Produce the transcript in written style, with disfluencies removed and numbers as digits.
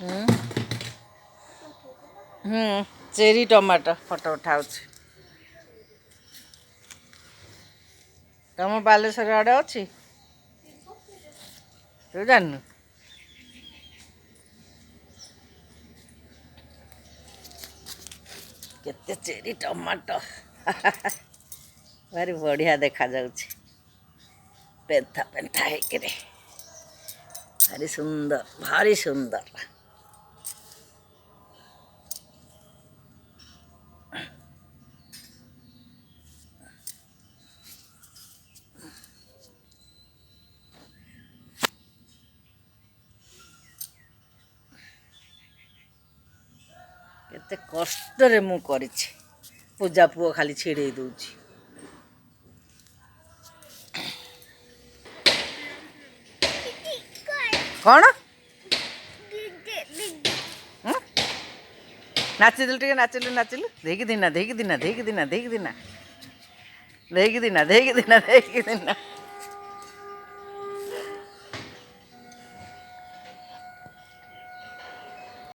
ହୁଁ ହୁଁ, cherry tomato photo ଉଠାଉଛି। ତମ ବାଲେଶ୍ୱର ଆଡ଼େ ଅଛି, ତୁ ଜାଣିନୁ? କେତେ ଚେରି ଟମାଟୋ, ଭାରି ବଢ଼ିଆ ଦେଖାଯାଉଛି ପେନ୍ଥା ପେନ୍ଥା ହେଇକିରି। ଭାରି ସୁନ୍ଦର, ଭାରି ସୁନ୍ଦର। କେତେ କଷ୍ଟରେ ମୁଁ କରିଛି। ପୂଜା ପୁଅ ଖାଲି ଛିଡ଼େଇ ଦେଉଛି। କ'ଣ ନାଚିଦେଲୁ ଟିକେ? ନାଚିଲୁ, ନାଚିଲୁ। ଦେଇକି ଦିନା, ଦେଇକି ଦିନା, ଦେଇକି ଦିନା, ଦେଇକି ଦିନା, ଦେଇକି ଦିନା, ଦେଇକି ଦିନା, ଦେଇକି ଦିନା।